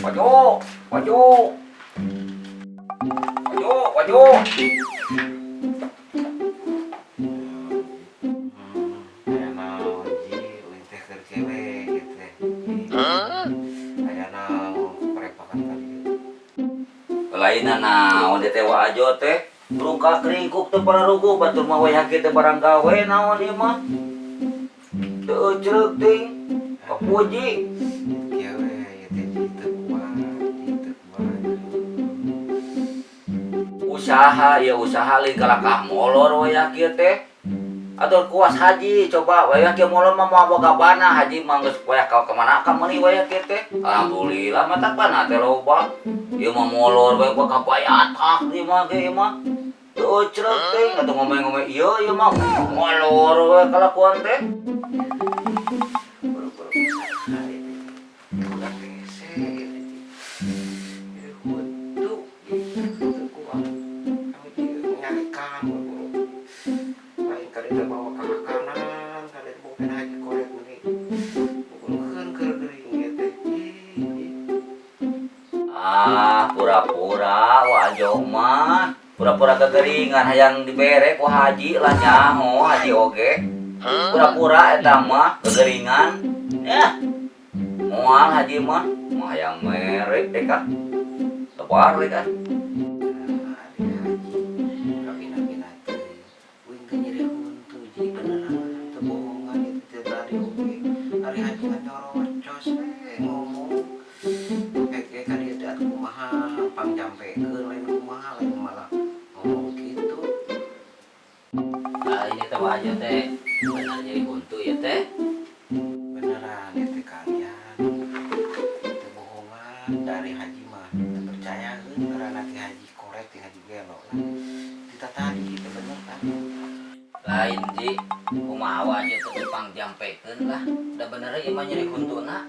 Wajo, wajo. Wajo, wajo. Aya naon ji, uing teh keur kewe ieu teh. Aya naon parepakan ka dieu. Lain naon teh wa ajo teh. Rungkak ringkuk teu pararuguh batur mah wayah kieu teh barang gawe naon ieu mah. Teu eucreuk ting. Kapuji. Kieu we ieu teh ji teu kuat, ji teu kuat. Usaha ya usaha lain kalakah molor wayah kieu teh. Atur kuas haji coba wayah kieu molor mah moal boga bana haji mah geus wayah ka kemana ka meuni wayah kieu teh. Alhamdulillah mata pana teh loba. Ieu mah molor we boga bayatak ieu mah ge ieu mah. Teu eucreuk ting atuh ngomong-ngomong ieu ieu mah molor we kalakuan teh. Boro-boro usaha ieu teh. Ulah hese ieu teh ji. Ieu huntu ji teu kuat. Kami di nyarekan boro-boro. Lain ka dieu bawa ka makanan, ka dieu boga haji korek meuni. Boro-boro keur gering ieu teh. Ih, ih. Ah, pura-pura wa ajo mah. Pura-pura kekeringan hayang dibere ku haji lah nyaho haji oge. Pura-pura eta mah kekeringan. Ya. Moal haji mah, mah hayang mere deh kah. Tebar deh kah. Ari haji kabina-bina teh. Uing teh nyeri huntu ji beneran teu bohongan ieu teh tadi oge. Ari haji nganyorocos we ngomong. Oke ka dieu teh atuh kumaha pangjampekeun lain kumaha lain malah ngomong kitu. Ah, ini teh aja teh benar nyeri huntu ya teh. Beneran ieu teh kalian. Teu bohongan dari haji mah teu percayaeun ngaranna teh haji korek teh haji gelo lah. Tita tadi teh bener kan. Lain ji, kumaha wa aja teh pangjampekeun lah. Da bener ieu mah nyeri huntuna.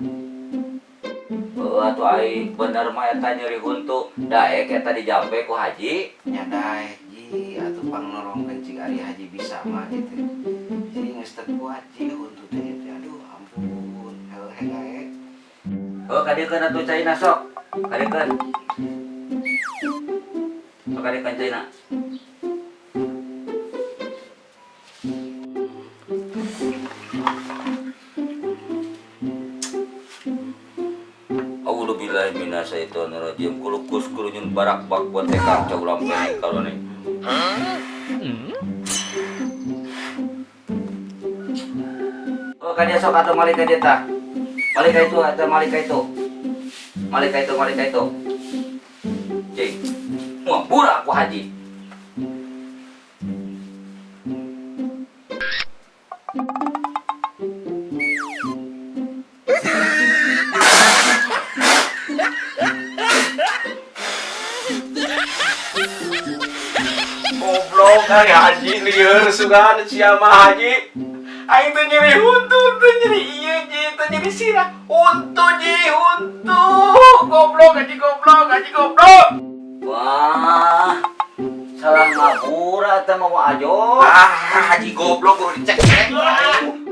Heuh atuh ai bener mah eta nyeri huntu. Daek eta dijampe ku haji. Nya daek ji atuh pangnolongkeun cing ari haji bisa mah gitu. Ji geus teu kuat ji huntu teh ieu teh aduh ampun heuh daek. Heuh kadieukeun atuh caina sok. Kadieukeun. Sok kadieukeun caina. A'udzubillahi minasyaitonirrajim. Kulukus kulunyun barak bak buat tekang caulam kene kalone. Oh, kadia sok atau malik kadia tah. Malik ka itu atau malik ka itu. Malik ka itu, malik ka itu. Cing. Wah, burak ku haji. Goblok ari haji lieur sugan sia mah haji. Aing teh nyeri huntu teh nyeri ieu ji teh nyeri sirah. Huntu ji huntu. Goblok haji goblok haji goblok. Wah. Salah ngabura teh mah wa ajo. Ah haji goblok kudu dicek cek. Jeung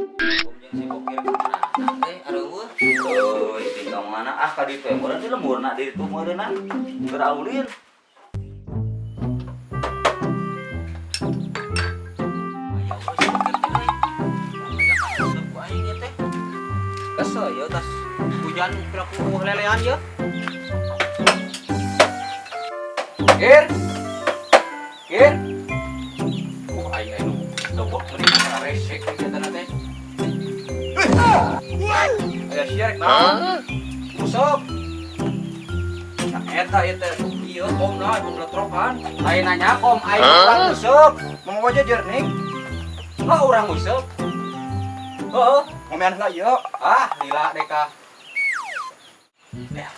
si bokir ka mana teh areueuh. Euy, tinggal mana ah ka ditu meureun di lemburna di ditu meureunna. Keur aulin. Kesel ya tas hujan piraku lelean ya. Kir. Kir. Aing anu dobok meuni resek ieu teh teh. Aya sia rek naon? Usep. Nah eta ieu teh ieu komna ieu letrokan. Lain nanya kom aing urang usep. Mau aja jernih. Oh urang usep. Heeh, Ngomean heula ieu. Ah, lila deh kah.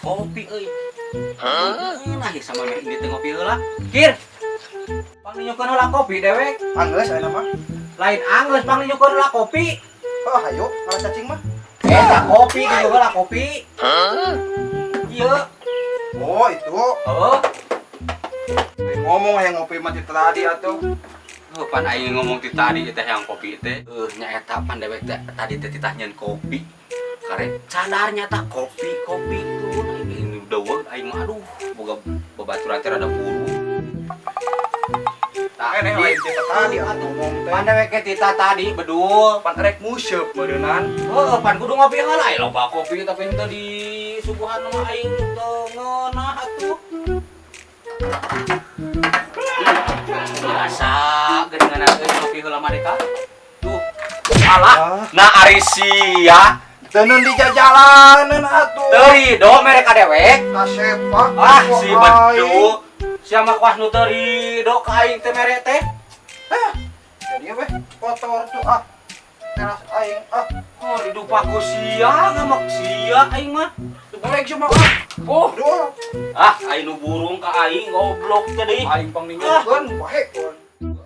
Kopi euy. Nah, ya sama meh ini teh ngopi heula. Kir. Pangninyukeun heula kopi dewek. Anggeus ayeuna mah. Lain anggeus pangninyukeun heula kopi. Oh, hayu, ngalah cacing mah. Eta kopi kieu heula kopi. Ieu. Oh, itu. Heeh. Lain ngomong hayang ngopi mah ti tadi atuh. Oh, pan aing ngomong ti tadi teh yang kopi teh. Nya eta pan dewek teh tadi teh titah nyeun kopi. Karek sadarnya tah kopi-kopi tuh. Nah, ini udah Aing mah aduh, boga babaturan teh rada buru. Tah, Keneh lain tita tadi atuh ngomong teh. Pan dewek tita tadi bedul. Pan rek museup meureunnan. Heeh, pan kudu ngopi heula. Ai loba kopi tapi henteu di suguhan mah aing teu ngeunah atuh. Biasa geuningan euy ngopi heula mah deka. Tuh. Alah, nah ari sia Tenun di jajalanan atuh. teu rido mere ka dewek. Kasepak. Ah, si bedul. Sia mah kuas nu teu rido ka aing teh mere teh. Jadi weh kotor tuh ah. Teras aing ah. Oh, didupa ku sia ngamak sia aing mah. Balik cuma ah. Oh, Aduh, ah aing nu burung ka aing goblok teh deui. aing pangninyokeun bae kun.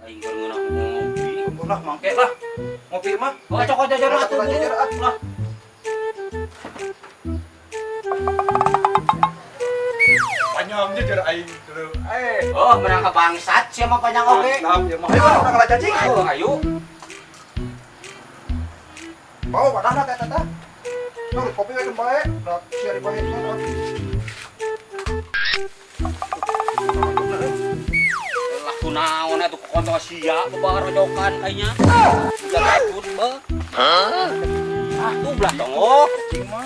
Aing keur ngeunah ngopi. Ulah mangke lah. Ngopi mah. Oh, cokot jajar atuh Cokot jajar, buru. ah. Lah. Panjang jajar aing dulu. Eh. Oh, menang ka bangsat sia mah panjang oge. Mantap ya mah. Ayo urang kalah cacing. Oh, ayo. Bawa wadahna teh teh. Tuh, kopi we bae. Da sia di bae mah. Lah kunaon atuh kontol sia bebarojokan kayaknya. Udah takut be. Ah, tuh belah tongok. Cacing mah.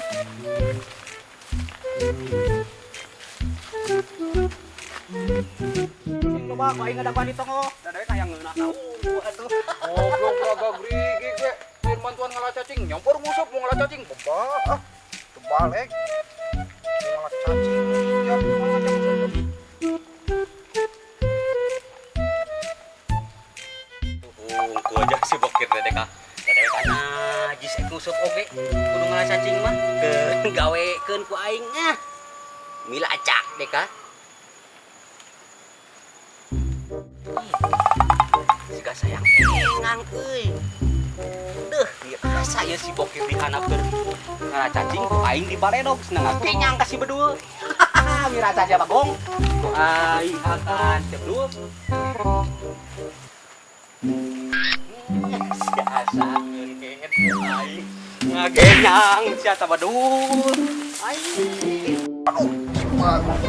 Sing loba ku aing ngadaguan di tongok. Da dewek hayang ngeunah ka unggul atuh. Goblok raga gerigi gue. Lain bantuan ngalah cacing, nyampur musuh mau ngalah cacing. Beba ah. Terbalik. Mau ngalah cacing. Ya, mau ngalah cacing. Ku aja si bokir teh deka. Da dewek najis ek nguseup oge. Kudu ngalah cacing mah. Keun gawekeun ku aing ah. Mila acak deka. Siga sayang engang euy. Deuh, dirasa ya si bokir dihanapkeun. Ngalah cacing ku aing di baledog seneng kenyang ka si bedul. Miraca aja bagong. Ku aing akan si bedul. Si asa ngeunkeun ku aing. Ngagenyang si asa bedul. Aing. Aduh, si bagus.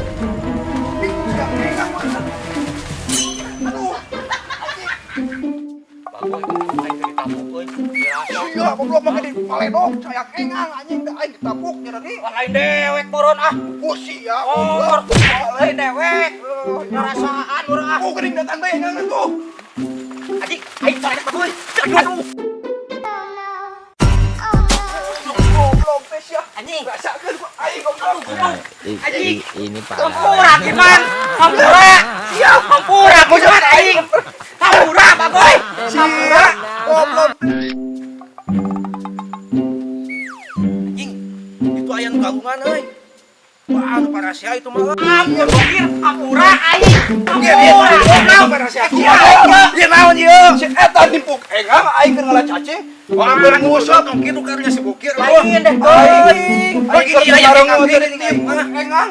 Ih, siang engang mah. Aduh. Bagoy, aing teh ditapuk euy. Dirasa. Iya, goblok mah di baledog, sayang engang anjing da aing ditapuk nyereri. Wah, lain dewek moron ah. Oh sia, Oh, goblok. lain dewek. Ngarasaan urang ah. Oh, geuning datang teh engang tuh. Adik, aing coret bagoy. Aduh. Goblok teh sia. Anjing. Rasakeun ku aing goblok. Anjing. Ini parah. Hampura gimana? Hampura. Siap, hampura gimana aing? Hampura bagoy. Sia, goblok. Anjing, itu ayam galungan euy. Wah, anu parasia itu mah. Ampun bokir, hampura aing. Hampura. Goblok parasia. Ieu naon ieu? Si eta nimpuk engang aing keur ngalah cacing. Wah, ampun nguseup tong kitu karunya si bokir. Lain deh, Aing. Aing Aing keur ayam bareng engang teh teh, nimpuk engang.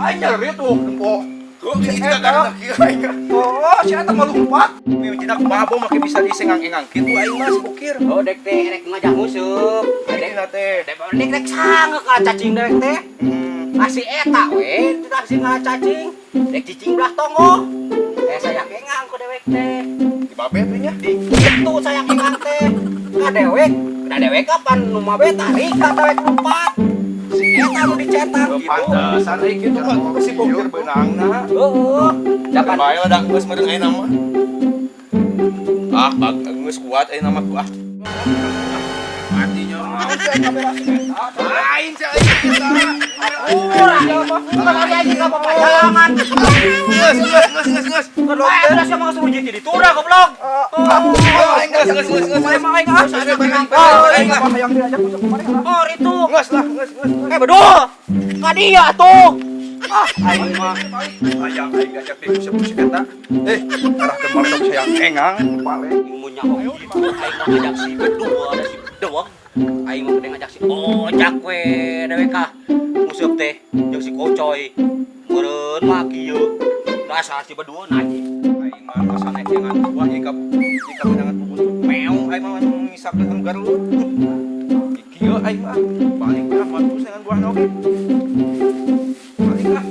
Aing nyeri tuh nempo. Tuh, ini juga karena kieu aing. Oh, si eta mah lompat. Mimitina kumaha bo make bisa disengang-engang kitu aing mah si bokir. Oh, dek teh rek ngajak nguseup. Dek Dek teh. dek dek rek sange ka cacing dewek teh. Masih eta we, tidak sih ngalah cacing. Dek cicing belah tonggoh. Eh saya engang ku dewek teh. Di babe teh nya. Di kitu saya engang teh. Ka dewek, ka dewek kapan nu mabe tarik ka dewek lompat. Si eta nu dicetak gitu. Pantesan euy kitu mah si bokir beunangna. Heeh. Dapat Bae lah da geus meureun ayeuna mah. Ah, bag geus kuat ayeuna mah ah. Matinya mah. Lain sih aing eta. Hampura. Bukan hari aja ka papajangan. Geus geus geus geus geus. Bae udah sia mah suruh jadi ditura goblok. Aing Geus geus geus geus. Emang aing ah. Aing lah. Hayang diajak masuk kemana lah. Oh, itu. Geus lah, geus geus. Eh, bedul. Ka dia tuh. Ah, aing mah hayang aing diajak di musik-musik eta. Eh, arahkeun baledog sayang engang balik. Ilmunya kok gitu. Aing mah ngajak si bedul, ada si bedul. Aing mah gede ngajak si ojak we dewek kah. Museup teh jeung si kocoy. Meureun mah kieu. Dasar si bedul anjing. Aing mah asa naik jangan buah jika benangan puguh meong aing mah ngisapkeun anu garelut. Kieu aing mah balik ah matu dengan buahna oge. Balik ah.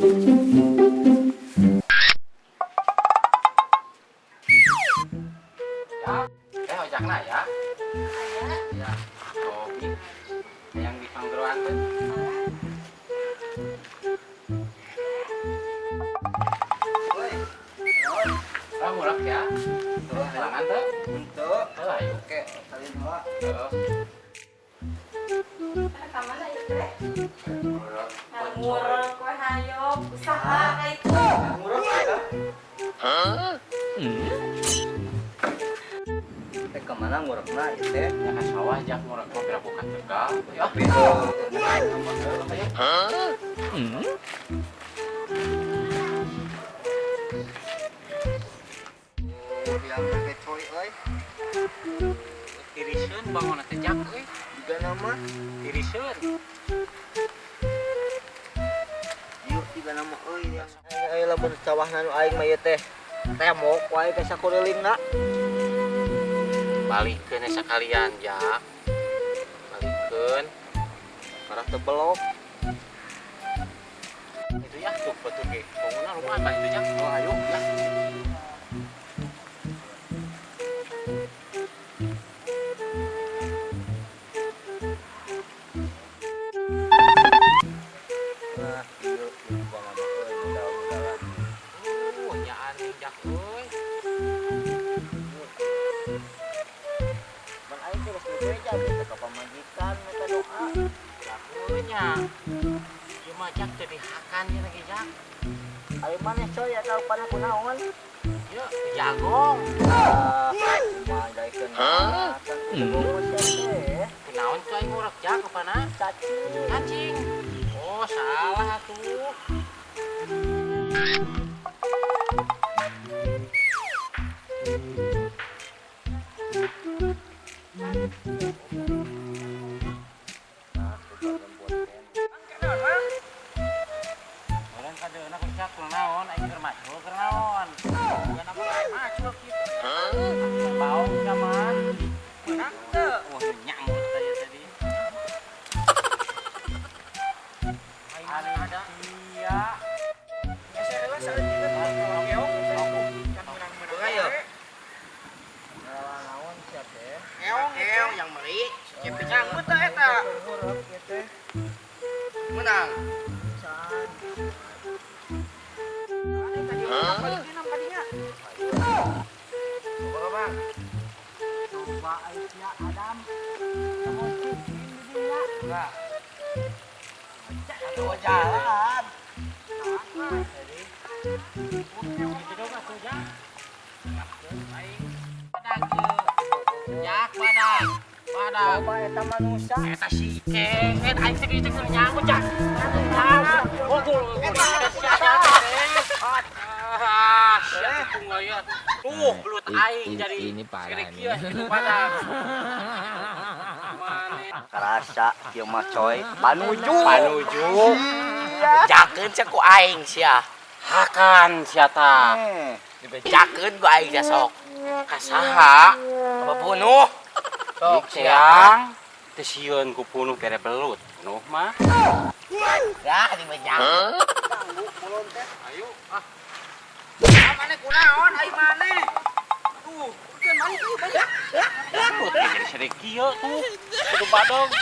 Yang di panggeroan teh. Ah, murah ya. Halangan teh. Henteu. Oh, ayo. Oke, salin heula. Heeh. Ka mana ieu teh? Ngurek we hayo, usaha ka itu. Murah ya. Teh kemana ngurekna ieu teh? Ya ka sawah jak murah mah pira buka tegal. Ya. Tapi tuh biang teh coy euy. Tiriseun bangun teh jak euy. Juga nama Tiriseun. Ieu tiga nama euy. Aing lamun sawahna nu aing mah ieu teh. Tembok wae ka sakulilingna. Balikeun sakalian jak. Balikeun. Marah teu belok. Itu ya tuh betul ge. Bangunna lumayan bah itu jak. Oh, ayo ya. Nah, ieu tiga nama euy modal-modalan. Nyaan jak euy. Man aing teh geus bebeja teh ka pamajikan meta doa. Jakeun nya. Ieu mah jak teu dihakan ieu lagi jak. Ayo maneh coy atau pada kunaon? Ieu jagong. Ah, kumaha daekeun kan kudu teh. Kunaon tuh aing ngurek jak apana? Cacing. Cacing. Oh, salah atuh. Nah, tuh buat Orang kadeuna ku cak kunaon aing keur macul keur naon. Bukan apa macul kitu. Bau sama. Menang teu. Wah, nyamut tadi tadi. Ada. Iya. Ayo. Naon sia teh? Ngeong yang meri, cepet nyambut teh eta. Ngurek ieu teh. Menang. Can. Coba Bang. Coba aing sia Adam. Kamu cicing di dinya. Enggak. Aduh jalan. Gitu dong atuh jak. Aing badag Jak badag. Badag. Coba eta manusia. Eta si kemet aing teh kieu teh nyambut jak. Unggul. Eta si jak teh. Ah, sia tunggu ya. Tuh, belut aing jadi Ini parah segede nih. kieu gitu badag. Mane Karasa kieu mah coy. Panuju. panuju. Iya. Jakeun sia ku aing sia. Hakan sia ta. Dibejakeun ku aing sia sok. Kasaha? Apa bunuh? Sok siang. Teu sieun ku punuh bere belut. Punuh mah. Dah dibejakeun. Ayo ah. Mane kunaon ai mane? Aduh, keun balik euy balik. Belut jadi segede kieu tuh. Kudu badog.